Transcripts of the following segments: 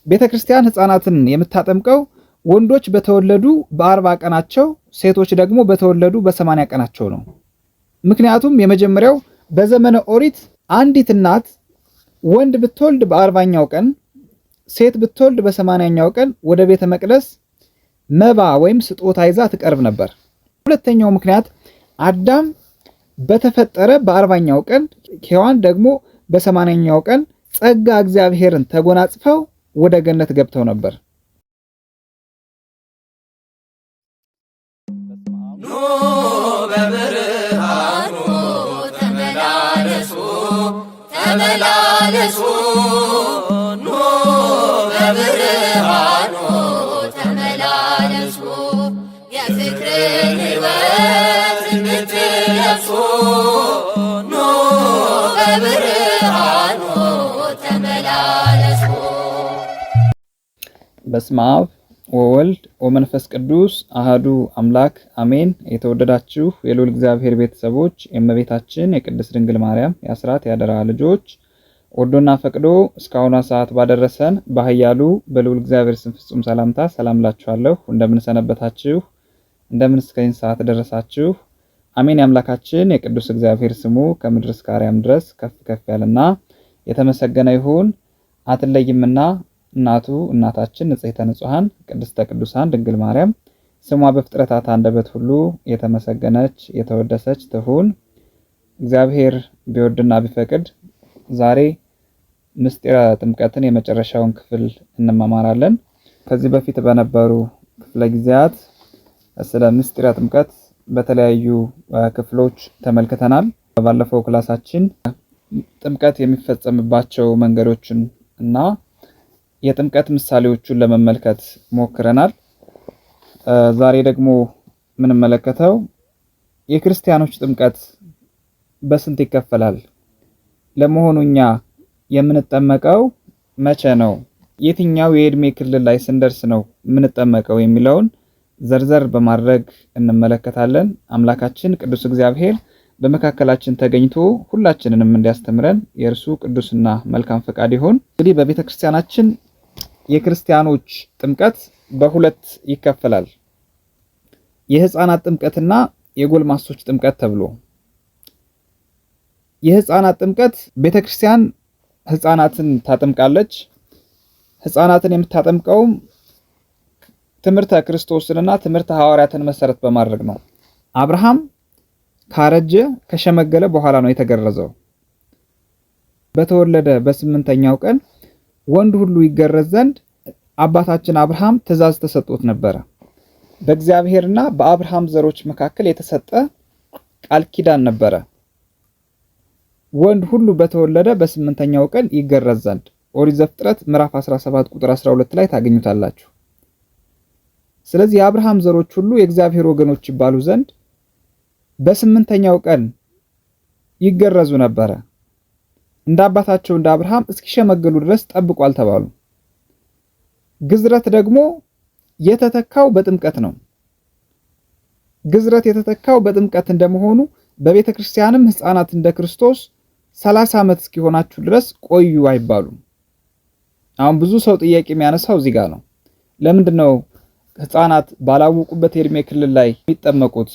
ቤተ ክርስቲያን ሕፃናትን የምታጠምቀው ወንዶች በተወለዱ በ40 ቀናቸው፣ ሴቶች ደግሞ በተወለዱ በ80 ቀናቸው ነው። ምክንያቱም የመጀመሪያው በዘመነ ኦሪት አንዲት እናት ወንድ ብትወልድ በ40ኛው ቀን፣ ሴት ብትወልድ በ80ኛው ቀን ወደ ቤተ መቅደስ መባ ወይም ስጦታ ይዛ ትቀርብ ነበር። ሁለተኛው ምክንያት አዳም በተፈጠረ በ40ኛው ቀን፣ ሔዋን ደግሞ በ80ኛው ቀን ጸጋ እግዚአብሔርን ተጎናጽፈው ወደ ገነት ገብተው ነበር። ኑ በብርሃኑ ተመላለሱ ተመላለሱ ኑ በብርሃኑ ተመላለሱ የፍቅርን ሕይወት እንድትለብሱ ኑ በብርሃኑ ተመላለሱ። በስመ አብ ወወልድ ወመንፈስ ቅዱስ አህዱ አምላክ አሜን። የተወደዳችሁ የልዑል እግዚአብሔር ቤተሰቦች የእመቤታችን የቅድስት ድንግል ማርያም የአስራት የአደራ ልጆች ወዶና ፈቅዶ እስካሁኗ ሰዓት ባደረሰን በኃያሉ በልዑል እግዚአብሔር ስም ፍጹም ሰላምታ ሰላም እላችኋለሁ። እንደምን ሰነበታችሁ? እንደምን እስከዚህ ሰዓት ደረሳችሁ? አሜን። የአምላካችን የቅዱስ እግዚአብሔር ስሙ ከምድር እስከ አርያም ድረስ ከፍ ከፍ ያለና የተመሰገነ ይሁን። አትለይምና እናቱ እናታችን ንጽሕተ ንጹሐን ቅድስተ ቅዱሳን ድንግል ማርያም ስሟ በፍጥረታት አንደበት ሁሉ የተመሰገነች የተወደሰች ትሁን። እግዚአብሔር ቢወድና ቢፈቅድ ዛሬ ምስጢረ ጥምቀትን የመጨረሻውን ክፍል እንማማራለን። ከዚህ በፊት በነበሩ ክፍለ ጊዜያት ስለ ምስጢረ ጥምቀት በተለያዩ ክፍሎች ተመልክተናል። ባለፈው ክላሳችን ጥምቀት የሚፈጸምባቸው መንገዶችን እና የጥምቀት ምሳሌዎቹን ለመመልከት ሞክረናል። ዛሬ ደግሞ የምንመለከተው የክርስቲያኖች ጥምቀት በስንት ይከፈላል? ለመሆኑ እኛ የምንጠመቀው መቼ ነው? የትኛው የእድሜ ክልል ላይ ስንደርስ ነው የምንጠመቀው የሚለውን ዘርዘር በማድረግ እንመለከታለን። አምላካችን ቅዱስ እግዚአብሔር በመካከላችን ተገኝቶ ሁላችንንም እንዲያስተምረን የእርሱ ቅዱስና መልካም ፈቃድ ይሁን። እንግዲህ በቤተ ክርስቲያናችን የክርስቲያኖች ጥምቀት በሁለት ይከፈላል። የህፃናት ጥምቀትና የጎልማሶች ጥምቀት ተብሎ። የህፃናት ጥምቀት ቤተክርስቲያን ህፃናትን ታጠምቃለች። ህፃናትን የምታጠምቀውም ትምህርተ ክርስቶስንና ትምህርተ ሐዋርያትን መሰረት በማድረግ ነው። አብርሃም ካረጀ ከሸመገለ በኋላ ነው የተገረዘው። በተወለደ በ8ኛው ቀን ወንድ ሁሉ ይገረዝ ዘንድ አባታችን አብርሃም ትእዛዝ ተሰጥቶት ነበረ። በእግዚአብሔርና በአብርሃም ዘሮች መካከል የተሰጠ ቃል ኪዳን ነበረ። ወንድ ሁሉ በተወለደ በ8ኛው ቀን ይገረዝ ዘንድ ኦሪት ዘፍጥረት ምዕራፍ 17 ቁጥር 12 ላይ ታገኙታላችሁ። ስለዚህ የአብርሃም ዘሮች ሁሉ የእግዚአብሔር ወገኖች ይባሉ ዘንድ በ8ኛው ቀን ይገረዙ ነበረ። እንደ አባታቸው እንደ አብርሃም እስኪሸመገሉ ድረስ ጠብቁ አልተባሉ። ግዝረት ደግሞ የተተካው በጥምቀት ነው። ግዝረት የተተካው በጥምቀት እንደመሆኑ በቤተ ክርስቲያንም ሕፃናት እንደ ክርስቶስ 30 ዓመት እስኪሆናችሁ ድረስ ቆዩ አይባሉም። አሁን ብዙ ሰው ጥያቄ የሚያነሳው እዚህ ጋር ነው። ለምንድን ነው ሕፃናት ባላወቁበት የእድሜ ክልል ላይ የሚጠመቁት?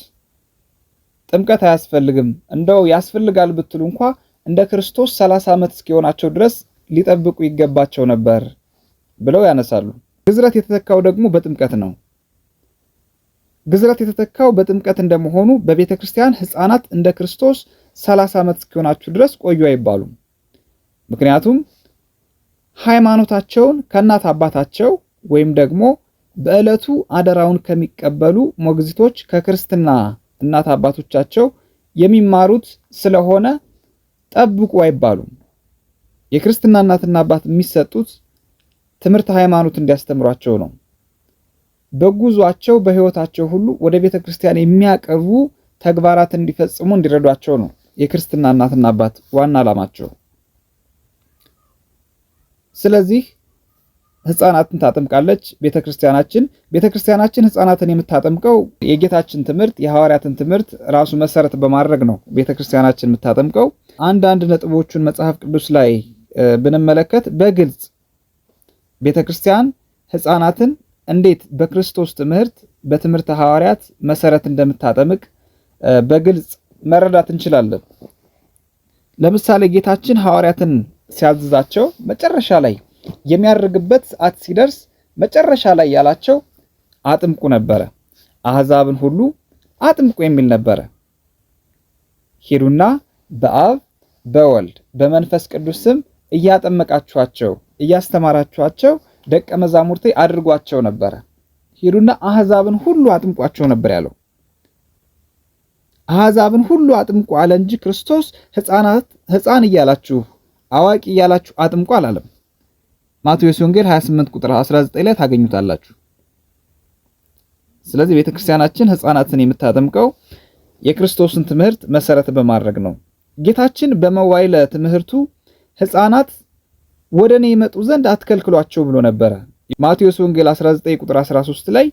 ጥምቀት አያስፈልግም። እንደው ያስፈልጋል ብትሉ እንኳ እንደ ክርስቶስ 30 ዓመት እስኪሆናቸው ድረስ ሊጠብቁ ይገባቸው ነበር ብለው ያነሳሉ። ግዝረት የተተካው ደግሞ በጥምቀት ነው። ግዝረት የተተካው በጥምቀት እንደመሆኑ በቤተ ክርስቲያን ሕፃናት እንደ ክርስቶስ 30 ዓመት እስኪሆናችሁ ድረስ ቆዩ አይባሉም። ምክንያቱም ሃይማኖታቸውን ከእናት አባታቸው ወይም ደግሞ በዕለቱ አደራውን ከሚቀበሉ ሞግዚቶች ከክርስትና እናት አባቶቻቸው የሚማሩት ስለሆነ ጠብቁ አይባሉም። የክርስትና እናትና አባት የሚሰጡት ትምህርት ሃይማኖት እንዲያስተምሯቸው ነው። በጉዟቸው በሕይወታቸው ሁሉ ወደ ቤተ ክርስቲያን የሚያቀርቡ ተግባራት እንዲፈጽሙ እንዲረዷቸው ነው የክርስትና እናትና አባት ዋና ዓላማቸው። ስለዚህ ሕፃናትን ታጠምቃለች ቤተክርስቲያናችን። ቤተክርስቲያናችን ሕፃናትን የምታጠምቀው የጌታችን ትምህርት የሐዋርያትን ትምህርት ራሱ መሰረት በማድረግ ነው ቤተክርስቲያናችን የምታጠምቀው። አንዳንድ ነጥቦቹን መጽሐፍ ቅዱስ ላይ ብንመለከት በግልጽ ቤተ ክርስቲያን ሕፃናትን እንዴት በክርስቶስ ትምህርት በትምህርተ ሐዋርያት መሰረት እንደምታጠምቅ በግልጽ መረዳት እንችላለን። ለምሳሌ ጌታችን ሐዋርያትን ሲያዝዛቸው መጨረሻ ላይ የሚያደርግበት ሰዓት ሲደርስ መጨረሻ ላይ ያላቸው አጥምቁ ነበረ። አሕዛብን ሁሉ አጥምቁ የሚል ነበረ። ሂዱና በአብ በወልድ በመንፈስ ቅዱስ ስም እያጠመቃችኋቸው እያስተማራችኋቸው ደቀ መዛሙርቴ አድርጓቸው ነበረ። ሂዱና አሕዛብን ሁሉ አጥምቋቸው ነበር ያለው። አሕዛብን ሁሉ አጥምቁ አለ እንጂ ክርስቶስ ሕፃን እያላችሁ አዋቂ እያላችሁ አጥምቁ አላለም። ማቴዎስ ወንጌል 28 ቁጥር 19 ላይ ታገኙታላችሁ። ስለዚህ ቤተክርስቲያናችን ሕፃናትን የምታጠምቀው የክርስቶስን ትምህርት መሰረት በማድረግ ነው። ጌታችን በመዋዕለ ትምህርቱ ሕፃናት ወደ እኔ ይመጡ ዘንድ አትከልክሏቸው ብሎ ነበረ። ማቴዎስ ወንጌል 19 ቁጥር 13 ላይ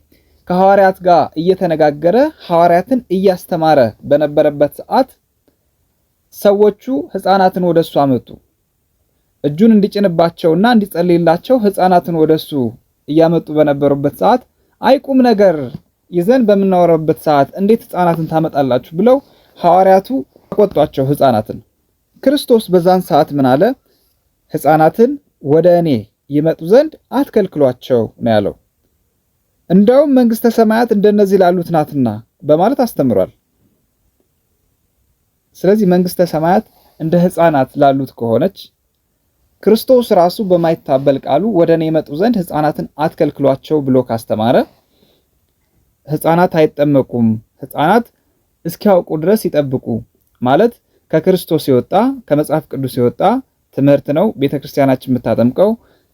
ከሐዋርያት ጋር እየተነጋገረ ሐዋርያትን እያስተማረ በነበረበት ሰዓት ሰዎቹ ሕፃናትን ወደሱ አመጡ። እጁን እንዲጭንባቸውና እንዲጸልይላቸው ሕፃናትን ወደሱ እያመጡ በነበሩበት ሰዓት አይቁም ነገር ይዘን በምናወራበት ሰዓት እንዴት ሕፃናትን ታመጣላችሁ ብለው ሐዋርያቱ ተቆጧቸው ሕፃናትን። ክርስቶስ በዛን ሰዓት ምን አለ? ሕፃናትን ወደ እኔ ይመጡ ዘንድ አትከልክሏቸው ነው ያለው። እንደውም መንግሥተ ሰማያት እንደነዚህ ላሉት ናትና በማለት አስተምሯል። ስለዚህ መንግሥተ ሰማያት እንደ ሕፃናት ላሉት ከሆነች ክርስቶስ ራሱ በማይታበል ቃሉ ወደ እኔ ይመጡ ዘንድ ሕፃናትን አትከልክሏቸው ብሎ ካስተማረ ሕፃናት አይጠመቁም፣ ሕፃናት እስኪያውቁ ድረስ ይጠብቁ ማለት ከክርስቶስ የወጣ ከመጽሐፍ ቅዱስ የወጣ ትምህርት ነው። ቤተክርስቲያናችን የምታጠምቀው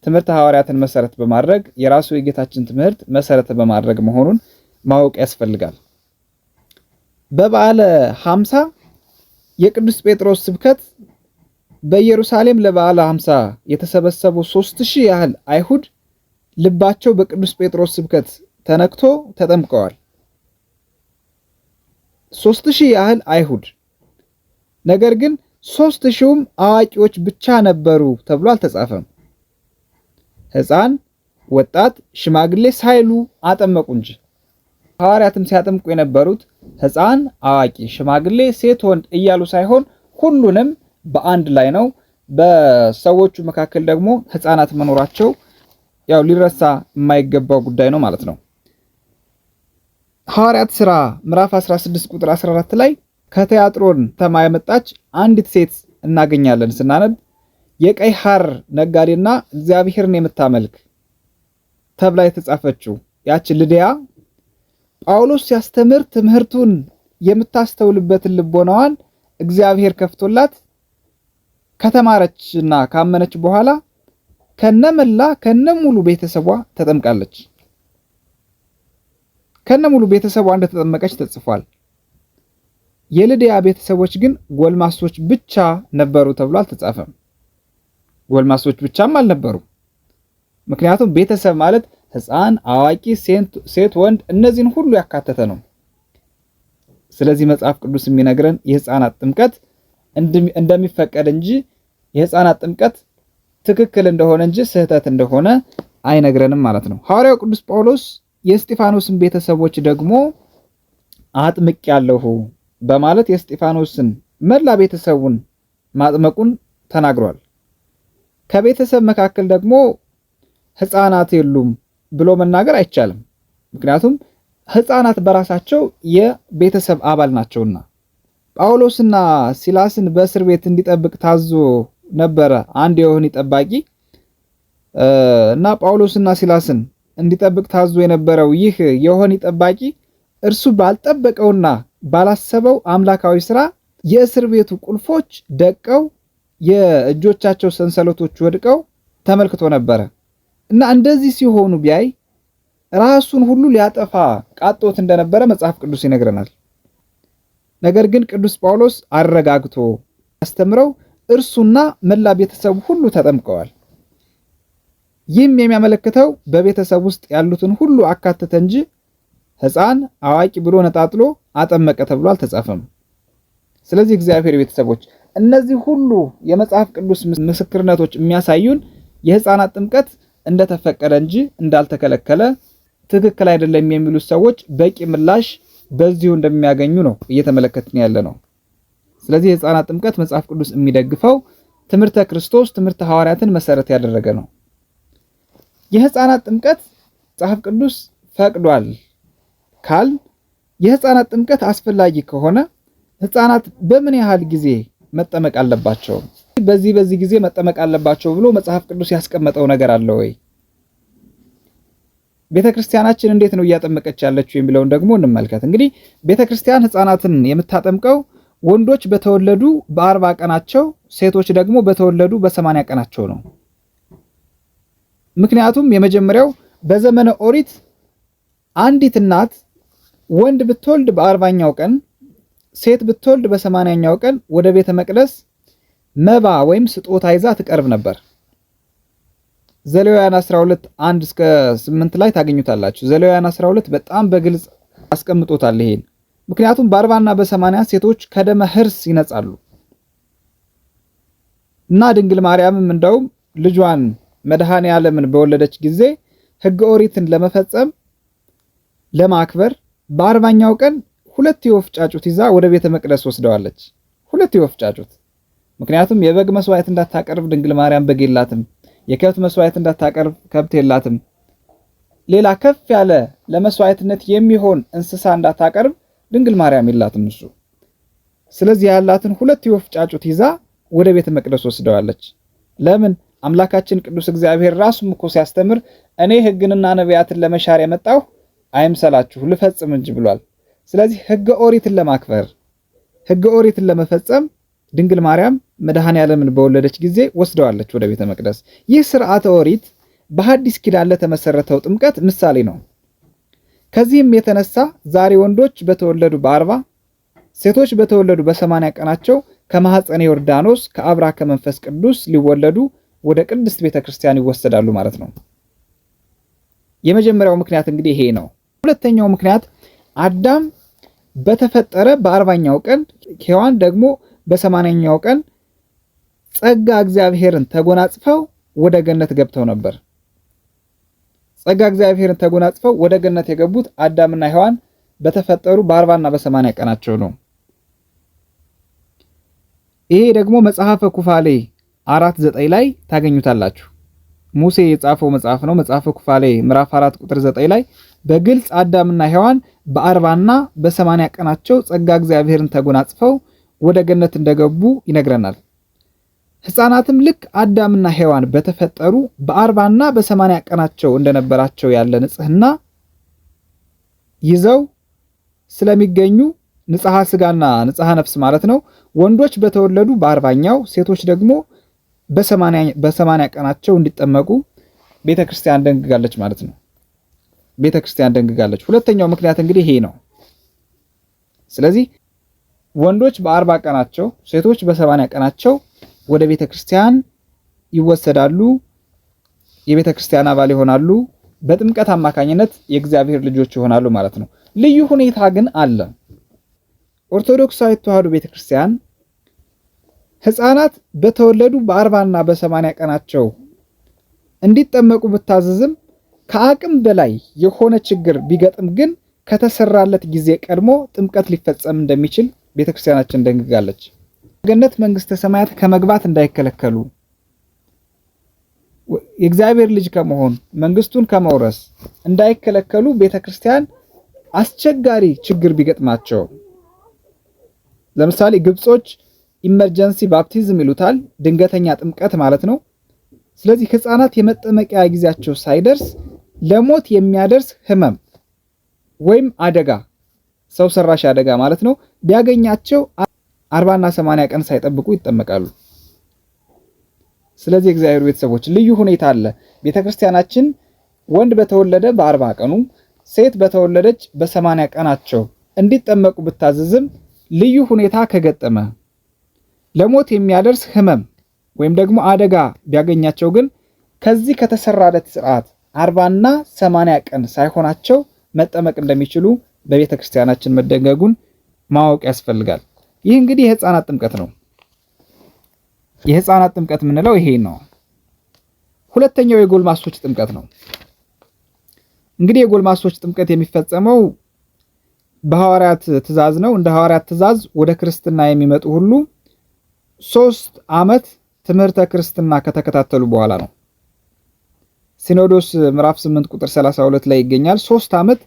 ትምህርተ ሐዋርያትን መሰረት በማድረግ የራሱ የጌታችን ትምህርት መሰረት በማድረግ መሆኑን ማወቅ ያስፈልጋል። በበዓለ 50 የቅዱስ ጴጥሮስ ስብከት በኢየሩሳሌም ለበዓለ 50 የተሰበሰቡ 3000 ያህል አይሁድ ልባቸው በቅዱስ ጴጥሮስ ስብከት ተነክቶ ተጠምቀዋል። 3000 ያህል አይሁድ፣ ነገር ግን 3000ም አዋቂዎች ብቻ ነበሩ ተብሎ አልተጻፈም። ሕፃን፣ ወጣት፣ ሽማግሌ ሳይሉ አጠመቁ እንጂ። ሐዋርያትም ሲያጠምቁ የነበሩት ሕፃን፣ አዋቂ፣ ሽማግሌ፣ ሴት፣ ወንድ እያሉ ሳይሆን ሁሉንም በአንድ ላይ ነው። በሰዎቹ መካከል ደግሞ ሕፃናት መኖራቸው ያው ሊረሳ የማይገባው ጉዳይ ነው ማለት ነው። ሐዋርያት ሥራ ምዕራፍ 16 ቁጥር 14 ላይ ከትያጥሮን ከተማ የመጣች አንዲት ሴት እናገኛለን። ስናነብ የቀይ ሐር ነጋዴና እግዚአብሔርን የምታመልክ ተብላ የተጻፈችው ያችን ልድያ ጳውሎስ ሲያስተምር ትምህርቱን የምታስተውልበትን ልቦናዋን እግዚአብሔር ከፍቶላት ከተማረችና ካመነች በኋላ ከነመላ ከነሙሉ ቤተሰቧ ተጠምቃለች። ከነሙሉ ቤተሰቧ እንደተጠመቀች ተጽፏል። የልድያ ቤተሰቦች ግን ጎልማሶች ብቻ ነበሩ ተብሎ አልተጻፈም። ጎልማሶች ብቻም አልነበሩ። ምክንያቱም ቤተሰብ ማለት ሕፃን፣ አዋቂ፣ ሴት፣ ወንድ እነዚህን ሁሉ ያካተተ ነው። ስለዚህ መጽሐፍ ቅዱስ የሚነግረን የሕፃናት ጥምቀት እንደሚፈቀድ እንጂ የሕፃናት ጥምቀት ትክክል እንደሆነ እንጂ ስህተት እንደሆነ አይነግረንም ማለት ነው። ሐዋርያው ቅዱስ ጳውሎስ የእስጢፋኖስን ቤተሰቦች ደግሞ አጥምቄአለሁ በማለት የእስጢፋኖስን መላ ቤተሰቡን ማጥመቁን ተናግሯል። ከቤተሰብ መካከል ደግሞ ሕፃናት የሉም ብሎ መናገር አይቻልም። ምክንያቱም ሕፃናት በራሳቸው የቤተሰብ አባል ናቸውና። ጳውሎስና ሲላስን በእስር ቤት እንዲጠብቅ ታዞ ነበረ አንድ የወህኒ ጠባቂ እና ጳውሎስና ሲላስን እንዲጠብቅ ታዞ የነበረው ይህ የወህኒ ጠባቂ እርሱ ባልጠበቀውና ባላሰበው አምላካዊ ስራ የእስር ቤቱ ቁልፎች ደቀው የእጆቻቸው ሰንሰለቶች ወድቀው ተመልክቶ ነበረ እና እንደዚህ ሲሆኑ ቢያይ ራሱን ሁሉ ሊያጠፋ ቃጦት እንደነበረ መጽሐፍ ቅዱስ ይነግረናል። ነገር ግን ቅዱስ ጳውሎስ አረጋግቶ አስተምረው እርሱና መላ ቤተሰቡ ሁሉ ተጠምቀዋል። ይህም የሚያመለክተው በቤተሰብ ውስጥ ያሉትን ሁሉ አካተተ እንጂ ሕፃን አዋቂ ብሎ ነጣጥሎ አጠመቀ ተብሎ አልተጻፈም። ስለዚህ እግዚአብሔር ቤተሰቦች እነዚህ ሁሉ የመጽሐፍ ቅዱስ ምስክርነቶች የሚያሳዩን የሕፃናት ጥምቀት እንደተፈቀደ እንጂ እንዳልተከለከለ ትክክል አይደለም የሚሉት ሰዎች በቂ ምላሽ በዚሁ እንደሚያገኙ ነው እየተመለከትን ያለ ነው። ስለዚህ የህፃናት ጥምቀት መጽሐፍ ቅዱስ የሚደግፈው ትምህርተ ክርስቶስ፣ ትምህርተ ሐዋርያትን መሰረት ያደረገ ነው። የህፃናት ጥምቀት መጽሐፍ ቅዱስ ፈቅዷል ካል የህፃናት ጥምቀት አስፈላጊ ከሆነ ህፃናት በምን ያህል ጊዜ መጠመቅ አለባቸው? በዚህ በዚህ ጊዜ መጠመቅ አለባቸው ብሎ መጽሐፍ ቅዱስ ያስቀመጠው ነገር አለ ወይ? ቤተክርስቲያናችን እንዴት ነው እያጠመቀች ያለችው የሚለውን ደግሞ እንመልከት። እንግዲህ ቤተክርስቲያን ህፃናትን የምታጠምቀው ወንዶች በተወለዱ በ40 ቀናቸው፣ ሴቶች ደግሞ በተወለዱ በ80 ቀናቸው ነው። ምክንያቱም የመጀመሪያው በዘመነ ኦሪት አንዲት እናት ወንድ ብትወልድ በ40ኛው ቀን፣ ሴት ብትወልድ በ80ኛው ቀን ወደ ቤተ መቅደስ መባ ወይም ስጦታ ይዛ ትቀርብ ነበር። ዘሌዋውያን 12 1 እስከ 8 ላይ ታገኙታላችሁ። ዘሌዋውያን 12 በጣም በግልጽ አስቀምጦታል ይሄን። ምክንያቱም በ40ና በ80 ሴቶች ከደመ ሕርስ ይነጻሉ እና ድንግል ማርያምም እንደውም ልጇን መድኃኔ ዓለምን በወለደች ጊዜ ሕገ ኦሪትን ለመፈጸም ለማክበር በ40ኛው ቀን ሁለት የወፍ ጫጩት ይዛ ወደ ቤተ መቅደስ ወስደዋለች። ሁለት የወፍ ጫጩት። ምክንያቱም የበግ መስዋዕት እንዳታቀርብ ድንግል ማርያም በግ የላትም። የከብት መስዋዕት እንዳታቀርብ ከብት የላትም። ሌላ ከፍ ያለ ለመስዋዕትነት የሚሆን እንስሳ እንዳታቀርብ ድንግል ማርያም የላትም እሱ። ስለዚህ ያላትን ሁለት የወፍ ጫጩት ይዛ ወደ ቤተ መቅደስ ወስደዋለች። ለምን? አምላካችን ቅዱስ እግዚአብሔር ራሱም እኮ ሲያስተምር እኔ ሕግንና ነቢያትን ለመሻር የመጣሁ አይምሰላችሁ ልፈጽም እንጂ ብሏል። ስለዚህ ሕገ ኦሪትን ለማክበር ሕገ ኦሪትን ለመፈጸም ድንግል ማርያም መድኃኔ ዓለምን በወለደች ጊዜ ወስደዋለች ወደ ቤተ መቅደስ። ይህ ስርዓተ ኦሪት በሐዲስ ኪዳን ለተመሰረተው ጥምቀት ምሳሌ ነው። ከዚህም የተነሳ ዛሬ ወንዶች በተወለዱ በ40 ሴቶች በተወለዱ በ80 ቀናቸው ከማኅፀነ ዮርዳኖስ ከአብራ ከመንፈስ ቅዱስ ሊወለዱ ወደ ቅድስት ቤተ ክርስቲያን ይወሰዳሉ ማለት ነው። የመጀመሪያው ምክንያት እንግዲህ ይሄ ነው። ሁለተኛው ምክንያት አዳም በተፈጠረ በ40ኛው ቀን ሔዋን ደግሞ በ80ኛው ቀን ጸጋ እግዚአብሔርን ተጎናጽፈው ወደ ገነት ገብተው ነበር። ጸጋ እግዚአብሔርን ተጎናጽፈው ወደ ገነት የገቡት አዳምና ሔዋን በተፈጠሩ በ40ና በ80 ቀናቸው ነው። ይሄ ደግሞ መጽሐፈ ኩፋሌ 4:9 ላይ ታገኙታላችሁ። ሙሴ የጻፈው መጽሐፍ ነው። መጽሐፈ ኩፋሌ ምዕራፍ 4 ቁጥር 9 ላይ በግልጽ አዳምና ሔዋን በ40ና በ80 ቀናቸው ጸጋ እግዚአብሔርን ተጎናጽፈው ወደ ገነት እንደገቡ ይነግረናል። ሕፃናትም ልክ አዳምና ሔዋን በተፈጠሩ በ40ና በ80 ቀናቸው እንደነበራቸው ያለ ንጽሕና ይዘው ስለሚገኙ ንጽሐ ስጋና ንጽሐ ነፍስ ማለት ነው። ወንዶች በተወለዱ በ40ኛው ሴቶች ደግሞ በ80 ቀናቸው እንዲጠመቁ ቤተክርስቲያን ደንግጋለች ማለት ነው። ቤተክርስቲያን ደንግጋለች። ሁለተኛው ምክንያት እንግዲህ ይሄ ነው። ስለዚህ ወንዶች በ40 ቀናቸው ሴቶች በ80 ቀናቸው ወደ ቤተክርስቲያን ይወሰዳሉ፣ የቤተክርስቲያን አባል ይሆናሉ፣ በጥምቀት አማካኝነት የእግዚአብሔር ልጆች ይሆናሉ ማለት ነው። ልዩ ሁኔታ ግን አለ። ኦርቶዶክሳዊት ተዋሕዶ ቤተክርስቲያን ሕፃናት በተወለዱ በ40ና በ80 ቀናቸው እንዲጠመቁ ብታዘዝም ከአቅም በላይ የሆነ ችግር ቢገጥም ግን ከተሰራለት ጊዜ ቀድሞ ጥምቀት ሊፈጸም እንደሚችል ቤተክርስቲያናችን ደንግጋለች። ገነት መንግስተ ሰማያት ከመግባት እንዳይከለከሉ የእግዚአብሔር ልጅ ከመሆን መንግስቱን ከመውረስ እንዳይከለከሉ ቤተክርስቲያን አስቸጋሪ ችግር ቢገጥማቸው፣ ለምሳሌ ግብጾች emergency baptism ይሉታል፣ ድንገተኛ ጥምቀት ማለት ነው። ስለዚህ ሕፃናት የመጠመቂያ ጊዜያቸው ሳይደርስ ለሞት የሚያደርስ ህመም ወይም አደጋ፣ ሰው ሰራሽ አደጋ ማለት ነው ቢያገኛቸው 40ና 80 ቀን ሳይጠብቁ ይጠመቃሉ። ስለዚህ እግዚአብሔር ቤተሰቦች ልዩ ሁኔታ አለ። ቤተክርስቲያናችን ወንድ በተወለደ በ40 ቀኑ ሴት በተወለደች በ80 ቀናቸው እንዲጠመቁ ብታዘዝም ልዩ ሁኔታ ከገጠመ ለሞት የሚያደርስ ህመም ወይም ደግሞ አደጋ ቢያገኛቸው ግን ከዚህ ከተሰራለት ስርዓት 40ና 80 ቀን ሳይሆናቸው መጠመቅ እንደሚችሉ በቤተ ክርስቲያናችን መደንገጉን ማወቅ ያስፈልጋል። ይህ እንግዲህ የህፃናት ጥምቀት ነው። የህፃናት ጥምቀት የምንለው ይሄ ነው። ሁለተኛው የጎልማሶች ጥምቀት ነው። እንግዲህ የጎልማሶች ጥምቀት የሚፈጸመው በሐዋርያት ትእዛዝ ነው። እንደ ሐዋርያት ትእዛዝ ወደ ክርስትና የሚመጡ ሁሉ 3 ዓመት ትምህርተ ክርስትና ከተከታተሉ በኋላ ነው። ሲኖዶስ ምዕራፍ 8 ቁጥር 32 ላይ ይገኛል። 3 ዓመት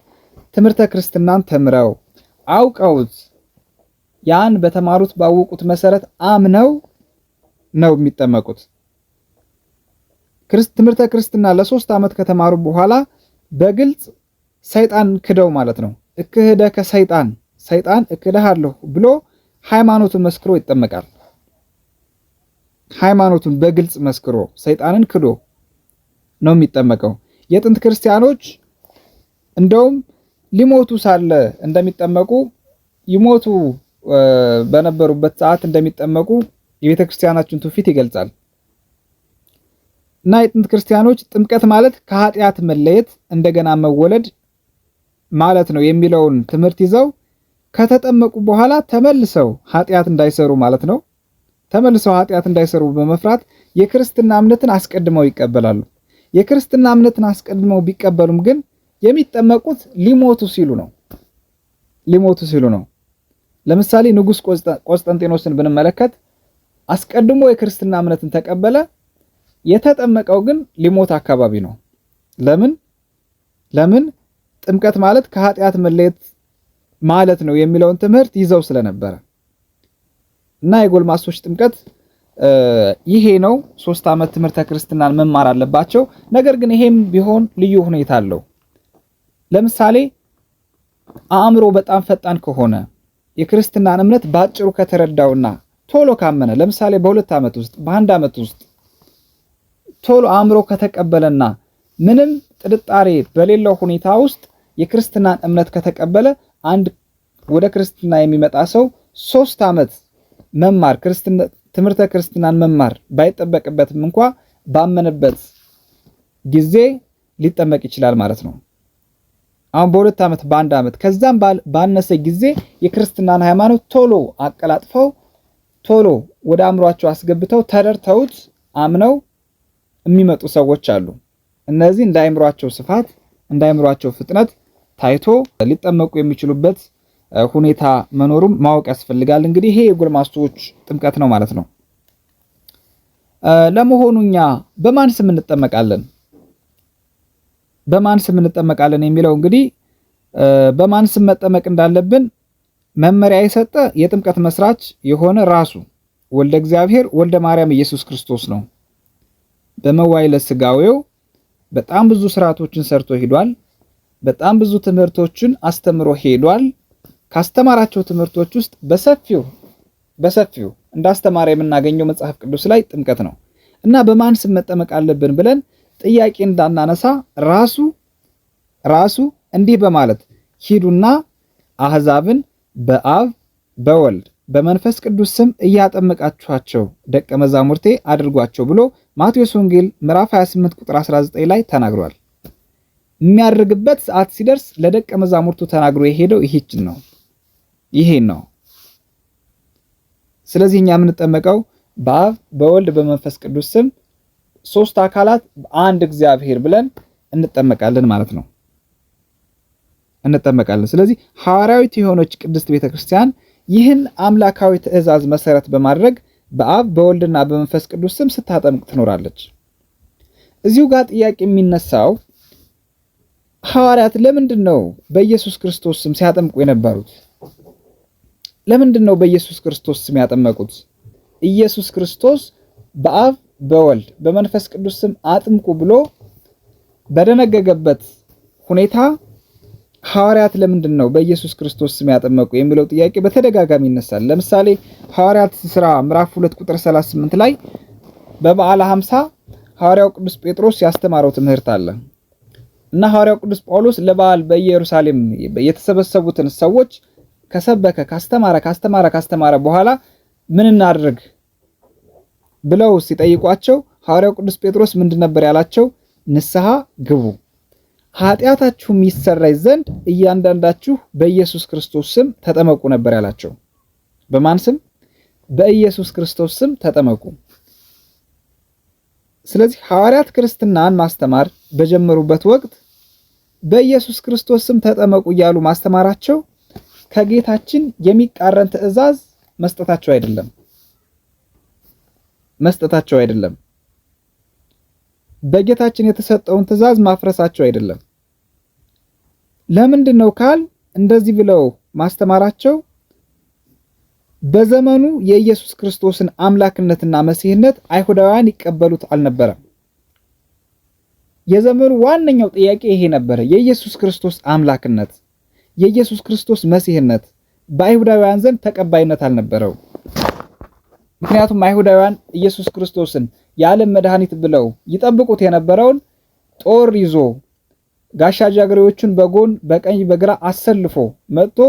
ትምህርተ ክርስትናን ተምረው አውቀውት ያን በተማሩት ባወቁት መሰረት አምነው ነው የሚጠመቁት። ትምህርተ ክርስትና ለ3 ዓመት ከተማሩ በኋላ በግልጽ ሰይጣን ክደው ማለት ነው። እክህደ ከሰይጣን ሰይጣን እክድሃለሁ ብሎ ሃይማኖቱን መስክሮ ይጠመቃል። ሃይማኖቱን በግልጽ መስክሮ ሰይጣንን ክዶ ነው የሚጠመቀው። የጥንት ክርስቲያኖች እንደውም ሊሞቱ ሳለ እንደሚጠመቁ ይሞቱ በነበሩበት ሰዓት እንደሚጠመቁ የቤተ ክርስቲያናችን ትውፊት ይገልጻል። እና የጥንት ክርስቲያኖች ጥምቀት ማለት ከኃጢአት መለየት እንደገና መወለድ ማለት ነው የሚለውን ትምህርት ይዘው ከተጠመቁ በኋላ ተመልሰው ኃጢአት እንዳይሰሩ ማለት ነው። ተመልሰው ኃጢአት እንዳይሰሩ በመፍራት የክርስትና እምነትን አስቀድመው ይቀበላሉ። የክርስትና እምነትን አስቀድመው ቢቀበሉም ግን የሚጠመቁት ሊሞቱ ሲሉ ነው። ሊሞቱ ሲሉ ነው። ለምሳሌ ንጉሥ ቆስጠንጢኖስን ብንመለከት አስቀድሞ የክርስትና እምነትን ተቀበለ። የተጠመቀው ግን ሊሞት አካባቢ ነው። ለምን? ለምን? ጥምቀት ማለት ከኃጢአት መለየት ማለት ነው የሚለውን ትምህርት ይዘው ስለነበረ እና የጎልማሶች ጥምቀት ይሄ ነው። 3 ዓመት ትምህርተ ክርስትናን መማር አለባቸው። ነገር ግን ይሄም ቢሆን ልዩ ሁኔታ አለው። ለምሳሌ አእምሮ በጣም ፈጣን ከሆነ የክርስትናን እምነት ባጭሩ ከተረዳውና ቶሎ ካመነ፣ ለምሳሌ በ2 ዓመት ውስጥ በ1 ዓመት ውስጥ ቶሎ አእምሮ ከተቀበለና ምንም ጥርጣሬ በሌለው ሁኔታ ውስጥ የክርስትናን እምነት ከተቀበለ አንድ ወደ ክርስትና የሚመጣ ሰው 3 ዓመት መማር ትምህርተ ክርስትናን መማር ባይጠበቅበትም እንኳ ባመነበት ጊዜ ሊጠመቅ ይችላል ማለት ነው። አሁን በ2 ዓመት በ1 ዓመት ከዛም ባነሰ ጊዜ የክርስትናን ሃይማኖት ቶሎ አቀላጥፈው ቶሎ ወደ አእምሯቸው አስገብተው ተረድተውት አምነው የሚመጡ ሰዎች አሉ። እነዚህ እንደ አእምሯቸው ስፋት እንደ አእምሯቸው ፍጥነት ታይቶ ሊጠመቁ የሚችሉበት ሁኔታ መኖሩም ማወቅ ያስፈልጋል። እንግዲህ ይሄ የጎልማሶች ጥምቀት ነው ማለት ነው። ለመሆኑ እኛ በማን ስም እንጠመቃለን? በማን ስም እንጠመቃለን የሚለው እንግዲህ በማን ስም መጠመቅ እንዳለብን መመሪያ የሰጠ የጥምቀት መስራች የሆነ ራሱ ወልደ እግዚአብሔር ወልደ ማርያም ኢየሱስ ክርስቶስ ነው። በመዋዕለ ሥጋዌው በጣም ብዙ ስርዓቶችን ሰርቶ ሄዷል። በጣም ብዙ ትምህርቶችን አስተምሮ ሄዷል። ካስተማራቸው ትምህርቶች ውስጥ በሰፊው እንዳስተማረ የምናገኘው መጽሐፍ ቅዱስ ላይ ጥምቀት ነው እና በማን ስም መጠመቅ አለብን ብለን ጥያቄ እንዳናነሳ ራሱ እንዲህ በማለት ሂዱና አሕዛብን በአብ በወልድ በመንፈስ ቅዱስ ስም እያጠመቃችኋቸው ደቀ መዛሙርቴ አድርጓቸው ብሎ ማቴዎስ ወንጌል ምዕራፍ 28 ቁጥር 19 ላይ ተናግሯል። የሚያደርግበት ሰዓት ሲደርስ ለደቀ መዛሙርቱ ተናግሮ የሄደው ይሄን ነው ይሄን ነው። ስለዚህ እኛ የምንጠመቀው በአብ በወልድ በመንፈስ ቅዱስ ስም 3 አካላት አንድ እግዚአብሔር ብለን እንጠመቃለን ማለት ነው። እንጠመቃለን። ስለዚህ ሐዋርያዊት የሆነች ቅድስት ቤተክርስቲያን ይህን አምላካዊ ትእዛዝ መሰረት በማድረግ በአብ በወልድና በመንፈስ ቅዱስ ስም ስታጠምቅ ትኖራለች። እዚሁ ጋር ጥያቄ የሚነሳው ሐዋርያት ለምንድን ነው በኢየሱስ ክርስቶስ ስም ሲያጠምቁ የነበሩት? ለምንድን ነው በኢየሱስ ክርስቶስ ስም ያጠመቁት? ኢየሱስ ክርስቶስ በአብ በወልድ በመንፈስ ቅዱስ ስም አጥምቁ ብሎ በደነገገበት ሁኔታ ሐዋርያት ለምንድን ነው በኢየሱስ ክርስቶስ ስም ያጠመቁ የሚለው ጥያቄ በተደጋጋሚ ይነሳል። ለምሳሌ ሐዋርያት ሥራ ምዕራፍ 2 ቁጥር 38 ላይ በበዓለ 50 ሐዋርያው ቅዱስ ጴጥሮስ ያስተማረው ትምህርት አለ እና ሐዋርያው ቅዱስ ጳውሎስ ለበዓል በኢየሩሳሌም የተሰበሰቡትን ሰዎች ከሰበከ ካስተማረ ካስተማረ ካስተማረ በኋላ ምን እናድርግ ብለው ሲጠይቋቸው ሐዋርያው ቅዱስ ጴጥሮስ ምንድን ነበር ያላቸው? ንስሐ ግቡ ኃጢአታችሁም ይሰረይ ዘንድ እያንዳንዳችሁ በኢየሱስ ክርስቶስ ስም ተጠመቁ ነበር ያላቸው። በማን ስም? በኢየሱስ ክርስቶስ ስም ተጠመቁ። ስለዚህ ሐዋርያት ክርስትናን ማስተማር በጀመሩበት ወቅት በኢየሱስ ክርስቶስ ስም ተጠመቁ እያሉ ማስተማራቸው ከጌታችን የሚቃረን ትእዛዝ መስጠታቸው አይደለም መስጠታቸው አይደለም። በጌታችን የተሰጠውን ትእዛዝ ማፍረሳቸው አይደለም። ለምንድን ነው ካል እንደዚህ ብለው ማስተማራቸው በዘመኑ የኢየሱስ ክርስቶስን አምላክነትና መሲህነት አይሁዳውያን ይቀበሉት አልነበረም። የዘመኑ ዋነኛው ጥያቄ ይሄ ነበረ። የኢየሱስ ክርስቶስ አምላክነት፣ የኢየሱስ ክርስቶስ መሲህነት በአይሁዳውያን ዘንድ ተቀባይነት አልነበረው። ምክንያቱም አይሁዳውያን ኢየሱስ ክርስቶስን የዓለም መድኃኒት ብለው ይጠብቁት የነበረውን ጦር ይዞ ጋሻ ጃግሬዎቹን በጎን በቀኝ በግራ አሰልፎ መጥቶ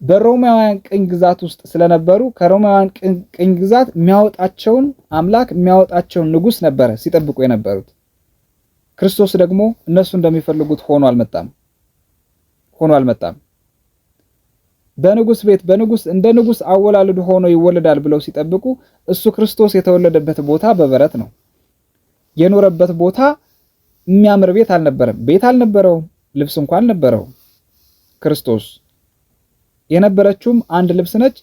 በሮማውያን ቅኝ ግዛት ውስጥ ስለነበሩ ከሮማውያን ቅኝ ግዛት የሚያወጣቸውን አምላክ የሚያወጣቸውን ንጉሥ ነበረ ሲጠብቁ የነበሩት። ክርስቶስ ደግሞ እነሱ እንደሚፈልጉት ሆኖ አልመጣም ሆኖ አልመጣም። በንጉስ ቤት በንጉስ እንደ ንጉስ አወላለዱ ሆኖ ይወለዳል ብለው ሲጠብቁ እሱ ክርስቶስ የተወለደበት ቦታ በበረት ነው። የኖረበት ቦታ የሚያምር ቤት አልነበረም። ቤት አልነበረውም። ልብስ እንኳን አልነበረውም። ክርስቶስ የነበረችውም አንድ ልብስ ነች።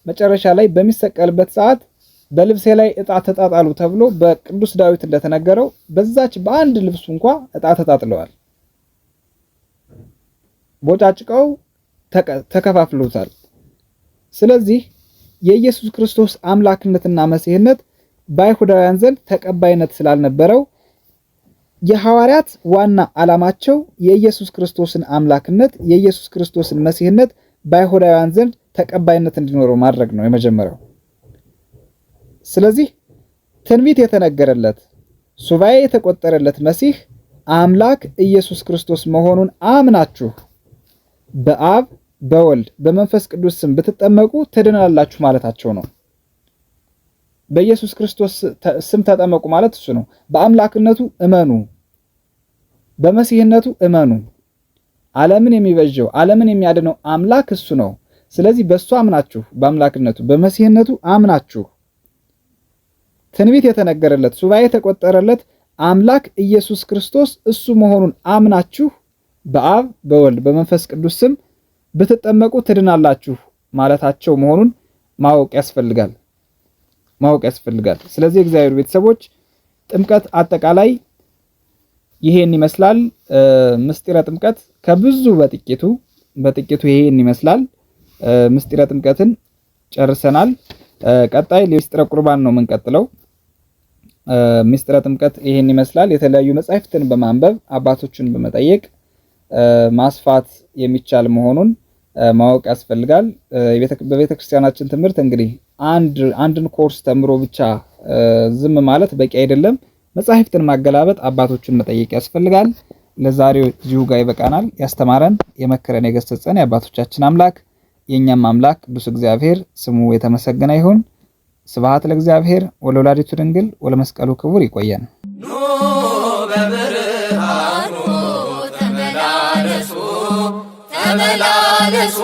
መጨረሻ ላይ በሚሰቀልበት ሰዓት በልብሴ ላይ ዕጣ ተጣጣሉ ተብሎ በቅዱስ ዳዊት እንደተነገረው በዛች በአንድ ልብሱ እንኳ ዕጣ ተጣጥለዋል። ቦጫጭቀው ተከፋፍለውታል። ስለዚህ የኢየሱስ ክርስቶስ አምላክነትና መሲህነት በአይሁዳውያን ዘንድ ተቀባይነት ስላልነበረው የሐዋርያት ዋና ዓላማቸው የኢየሱስ ክርስቶስን አምላክነት፣ የኢየሱስ ክርስቶስን መሲህነት በአይሁዳውያን ዘንድ ተቀባይነት እንዲኖረው ማድረግ ነው የመጀመሪያው። ስለዚህ ትንቢት የተነገረለት፣ ሱባኤ የተቆጠረለት መሲህ አምላክ ኢየሱስ ክርስቶስ መሆኑን አምናችሁ በአብ በወልድ በመንፈስ ቅዱስ ስም ብትጠመቁ ትድናላችሁ ማለታቸው ነው። በኢየሱስ ክርስቶስ ስም ተጠመቁ ማለት እሱ ነው። በአምላክነቱ እመኑ፣ በመሲህነቱ እመኑ። ዓለምን የሚበጀው፣ ዓለምን የሚያድነው አምላክ እሱ ነው። ስለዚህ በእሱ አምናችሁ፣ በአምላክነቱ በመሲህነቱ አምናችሁ ትንቢት የተነገረለት፣ ሱባኤ የተቆጠረለት አምላክ ኢየሱስ ክርስቶስ እሱ መሆኑን አምናችሁ በአብ በወልድ በመንፈስ ቅዱስ ስም ብትጠመቁ ትድናላችሁ ማለታቸው መሆኑን ማወቅ ያስፈልጋል ማወቅ ያስፈልጋል። ስለዚህ እግዚአብሔር ቤተሰቦች ጥምቀት አጠቃላይ ይሄን ይመስላል። ምስጢረ ጥምቀት ከብዙ በጥቂቱ በጥቂቱ ይሄን ይመስላል። ምስጢረ ጥምቀትን ጨርሰናል። ቀጣይ ምስጢረ ቁርባን ነው የምንቀጥለው። ምስጢረ ጥምቀት ይሄን ይመስላል። የተለያዩ መጻሕፍትን በማንበብ አባቶችን በመጠየቅ ማስፋት የሚቻል መሆኑን ማወቅ ያስፈልጋል። በቤተ ክርስቲያናችን ትምህርት እንግዲህ አንድን ኮርስ ተምሮ ብቻ ዝም ማለት በቂ አይደለም። መጻሕፍትን ማገላበጥ፣ አባቶችን መጠየቅ ያስፈልጋል። ለዛሬው እዚሁ ጋር ይበቃናል። ያስተማረን፣ የመከረን፣ የገሰጸን የአባቶቻችን አምላክ የእኛም አምላክ ቅዱስ እግዚአብሔር ስሙ የተመሰገነ ይሁን። ስብሐት ለእግዚአብሔር ወለወላዲቱ ድንግል ወለመስቀሉ ክቡር። ይቆየን። ኑ በብርሃኑ ተመላለሱ ተመላለሱ።